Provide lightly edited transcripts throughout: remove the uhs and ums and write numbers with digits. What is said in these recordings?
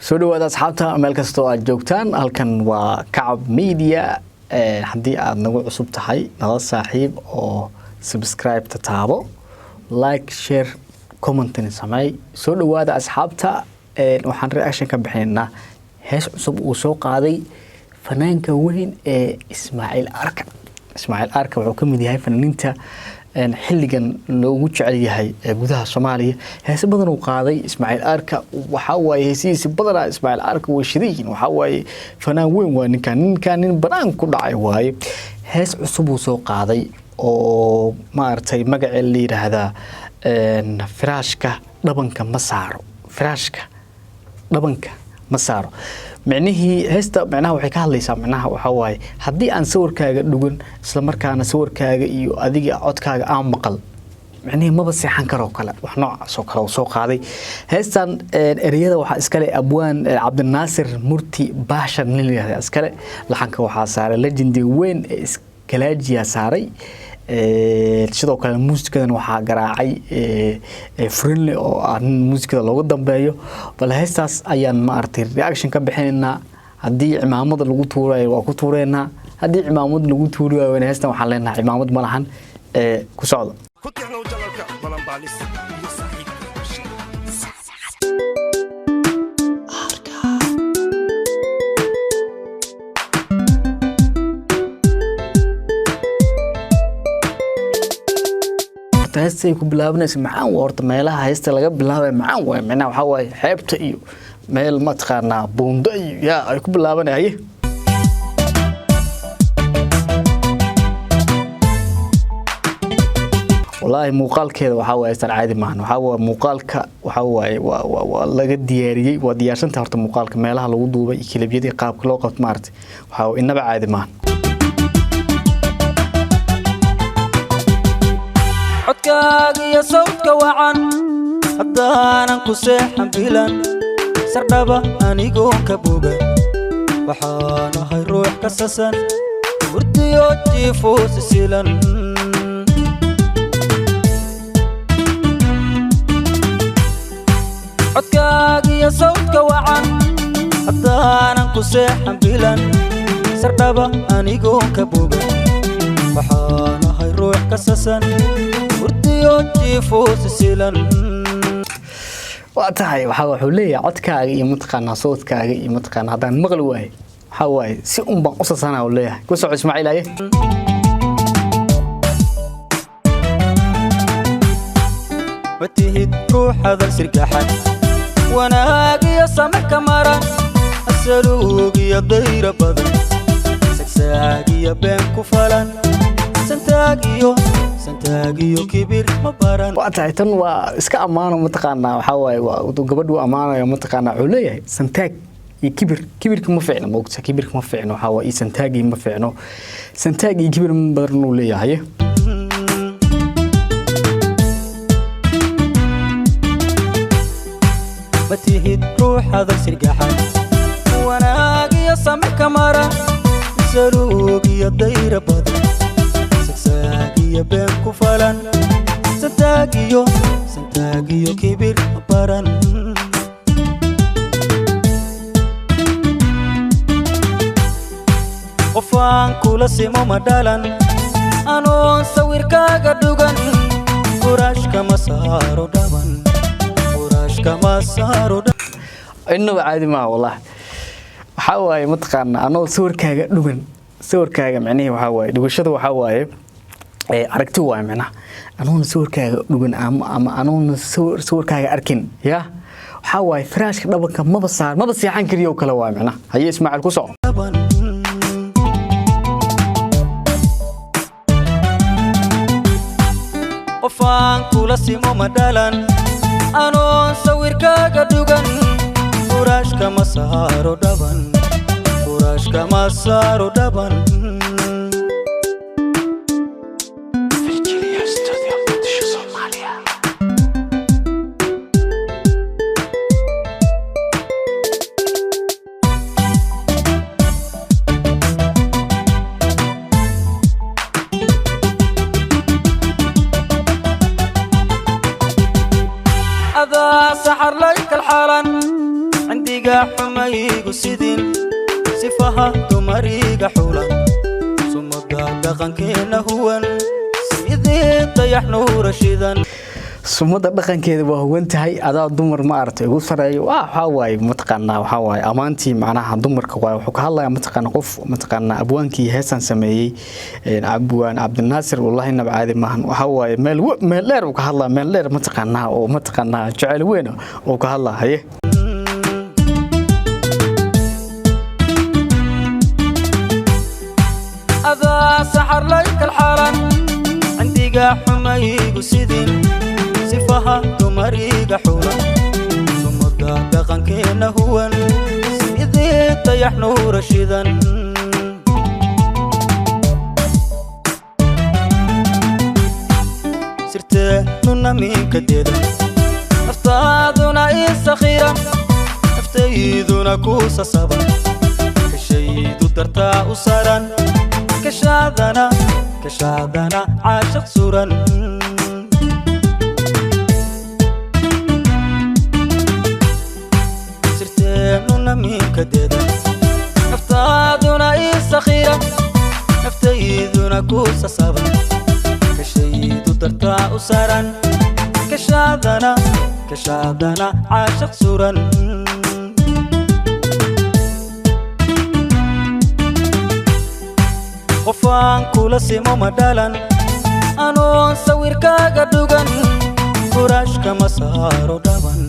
Soo dhawaada asxaabta, meel kastoo aad joogtaan. Halkan waa Kacab Media. Haddii aad nagu cusub tahay, nala saaxiib oo subscribe-ta taabo, like, share, commentina sameey. Soo dhawaada asxaabta. Waxaan reaction ka bixinaynaa hees cusub uu soo qaaday fanaanka weyn ee Ismaaciil Arka. Ismaaciil Arka wuxuu ka mid yahay fanaaniinta xilligan loogu jecel yahay ee gudaha Soomaaliya. Heese badan uu qaaday Ismaaciil Arka. Waxaa waaye heesihiisa badanaa Ismaaciil Arka way shidan yihiin. Waxaa waaye fanaan weyn waa ninkan. Ninkan nin banaan ku dhacay waaye. Hees cusub uu soo qaaday oo maaragtay magacee la yidhaahdaa "Firaashka Dhabanka Ma Saaro". "Firaashka Dhabanka Ma Saaro" micnihii heesta, micnaha waxay ka hadlaysaa, micnaha waxaa waaye haddii aan sawirkaaga dhugan, isla markaana sawirkaaga iyo adiga codkaaga aan maqal, micnihii maba seexan karoo kale, wax noocaas oo kale uu soo qaaday heestan. Ereyada waxaa iskale abwaan Cabdinaasir Murti Baasha nin la yihahda iskale. Laxanka waxaa saaray legendiga weyn ee Iskalaajiya saaray. Sidoo kale muusikadan waxaa garaacay Frinle oo ah nin muusikada looga dambeeyo. Bal heestaas ayaan maaragtay reaction ka bixinaynaa. Haddii cimaamada lagu tuurayo waa ku tuureynaa, haddii cimaamad lagu tuuri waayo heestan waxaan leenahay cimaamad ma lahan. Ku socda. Ku tixnow jalalka balanbaalis iyo saaxiibka. Horta heestay ku bilaabanaysa macaan waa. Horta meelaha heesta laga bilaabay macaan waay. Micnaha waxaa waaye xeebta iyo meel mataqaanaa buundo iyo yaa ay ku bilaabanaya. Wallaahi muuqaalkeeda waxaa waaye heestan caadi maahan. Waxaa waaye muuqaalka waxaa waaye waa laga diyaariyey, waa diyaarsanta. Horta muuqaalka meelaha lagu duubay iyo kilibyadii qaabka loo qabto maaragtay waxaa waaye inaba caadi maahan. Codkaaga iyo sawdka wacan haddaanan ku seexan bilan sardhaba anigoon ka boga, waxaan ahay ruux ka sasan hurdiyo jiifuusi silan. Codkaaga iyo sawdka wacan haddaanan ku seexan bilan sardhaba anigoon ka boga, waxaan ahay ruux ka sasan hurdiyo jiifuusi silan. Waa tahay. Waxaa wuxuu leeyahay codkaaga iyo mataqaanaa sawdkaaga iyo mataqaanaa haddaan maqli waayo, waxaa waaye si un baan u sasanaa uu leeyahay. Ku soco Ismaaciil, aye. Ma tihid ruux hadal sirgaxan, wanaag iyo same ka maran, asaluug iyo dayra badan, sagsaag iyo been ku falan, santaag iyo santaag iyo kibir ma baran. Waa tahay, tan waa iska ammaano. Mataqaanaa waxaa waaye waa gabadhu ammaanayo. Mataqaanaa wuxuu leeyahay santaag iyo kibir. Kibirka ma fiicno, moogta? Kibirka ma fiicno. Waxaa waaye iyo santaagii ma fiicno, santaag iyo kibir ma badan uu leeyahay. Ma tihid ruux hadal sirgaxan, wanaag iyo same ka maran, saluug iyo dayra badan, sagsaag iyo been ku falan, santaag iyo santaag iyo kibir ma baran. Qofaan kula simo ma dhalan, anoon sawirkaaga dhugan, furaashkama saaro dhaban, furaashkama saaro dhaban. Inaba caadi maaha wallahi. Waxaa waaye mataqaanaa anoo sawirkaaga dhugan, sawirkaaga micnihii waxaa waaye dhugashada, waxaa waaye aragti waaye. Micnaha anoona sawirkaaga dhugan ama anoona sawirkaaga arkin, ya waxaa waaye firaashka dhabanka maba saar, maba seexan kariyo kale waaye micnaha. Haye Ismaaciil, ku soco. Dhaban. Qofaan kula simo ma dhalan, anoon sawirkaaga dhugan, furaashkama saaro dhaban, furaashkama saaro dhaban. Virginia Studio, Muqdisho, Soomaaliya. Adaa saxar laykal xalan cindiga Xumaygu sidin sifaha dumariga xulan, sumada dhaqankeena huwan sidii dayax nuura shidan. Sumada dhaqankeeda waa huwan tahay, adaa dumar ma aragtay ugu sareeyo. Waxaa waaye, mataqaanaa, waxaa waaye ammaantii macnaha dumarka waaye. Wuxuu ka hadlayaa, mataqaana, qof, mataqaanaa, abwaankii heestan sameeyey, abwaan Cabdinaasir. Wallahi nab caadi maahan. Waxaa waaye meel meel dheer uu ka hadlaa, meel dheer, mataqaanaa, oo mataqaanaa jecel weyn uu ka hadlaa. Haye. Adaa saxarlay kalxalan, cindiga xumaygu sidin sifaha dumariga xulan, sumada dhaqankeena huwan sidii dayax nuura shidan. Sirteennuna minka dedan, naftaaduna ii sakhiran, naftayduna ku sasaban, kashaydu dartaa u saran, kashaadana kashaadana caashaq suran. Sirteennuna minka dedan, naftaaduna ii sakhiran, naftayduna ku sasaban, kashaydu dartaa u saran, kashaadana kashaadana caashaq suran. Qofaan kula simo ma dhalan, anoon sawirkaaga dhugan, furaashkama saaro dhaban,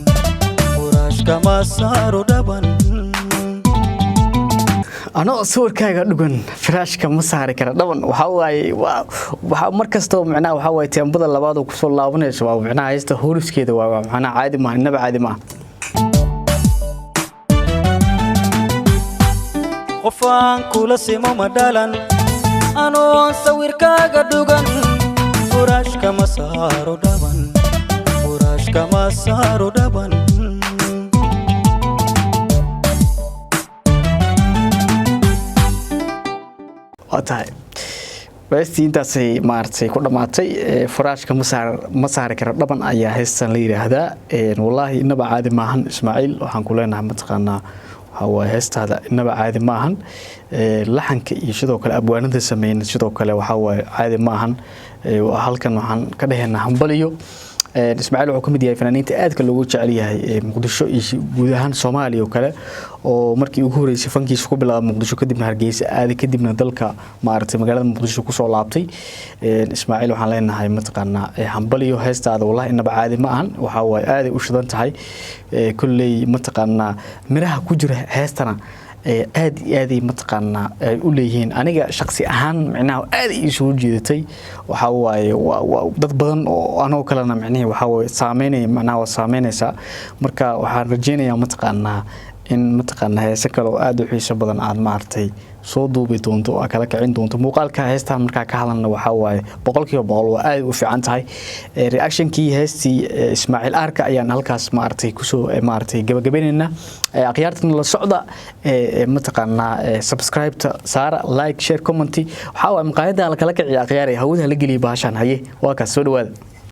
furaashkama saaro dhaban. Anoo sawirkaaga dhugan firaashka ma saari kara dhaban. Waxaa waaye waxaa mar kastoo micnaha waxaa waaye teembada labaad oo kusoo laabanayso waa micnaha heesta hooriskeeda waa macnaha caadi maaha, innaba caadi maaha. Qofaan kula simo ma dhalan, anoon sawirkaaga dhugan, furaashkama saaro dhaban, furaashkama saaro dhaban. Waa tahay, heestii intaasay maaragtay ku dhammaatay. Furaashka ma saari karo dhaban ayaa heestan la yidhaahdaa. Wallaahi inaba caadi maahan. Ismaaciil, waxaan ku leenahay, mataqaanaa, waxaa waaye heestaada inaba caadi maahan. Laxanka iyo sidoo kale abwaanada sameeyna sidoo kale waxaa waaye caadi maahan. Halkan waxaan ka dhahaynaa hambaliyo. Ismaaciil wuxuu ka mid yahay fanaaniinta aadka loogu jecel yahay ee Muqdisho iyo guud ahaan Soomaaliya oo kale, oo markii ugu horeysay fankiisa ku bilaabay Muqdisho, kadibna Hargeysa aaday, kadibna dalka maaragtay magaalada Muqdisho kusoo laabtay. Ismaaciil waxaan leenahay, mataqaanaa, hambaliyo. Heestaada wallahi inaba caadi ma ahan. Waxaa waaye aaday u shidan tahay. Kolley, mataqaanaa, miraha ku jira heestana aad iyo aaday, mataqaanaa, ay u leeyihiin. Aniga shaqsi ahaan micnaha aad ay ii soo jeedatay. Waxaa waaye waa dad badan oo anoo kalena micnihi waxaa waaye saameynaya, macnaha waa saameynaysaa. Marka waxaan rajeynayaa, mataqaanaa, in mataqaanaa heese kale oo aad u xiiso badan aad maaragtay soo duubi doonto oo aad kala kicin doonto. Muuqaalka heestan markaa ka hadalna waxaa waaye 100% waa aad u fiican tahay. Reactionkii heestii Ismaaciil Aarka ayaan halkaas maaragtay kusoo maaragtay gabagabeynaynaa. Akhyaartana la socda, mataqaanaa, subscribe-ta saara, like, share, comment. Waxaa waaye maqaayadda la kala kiciya. Akhyaar, hawada la geliya bahashaan. Haye, waa kaas, soo dhawaada.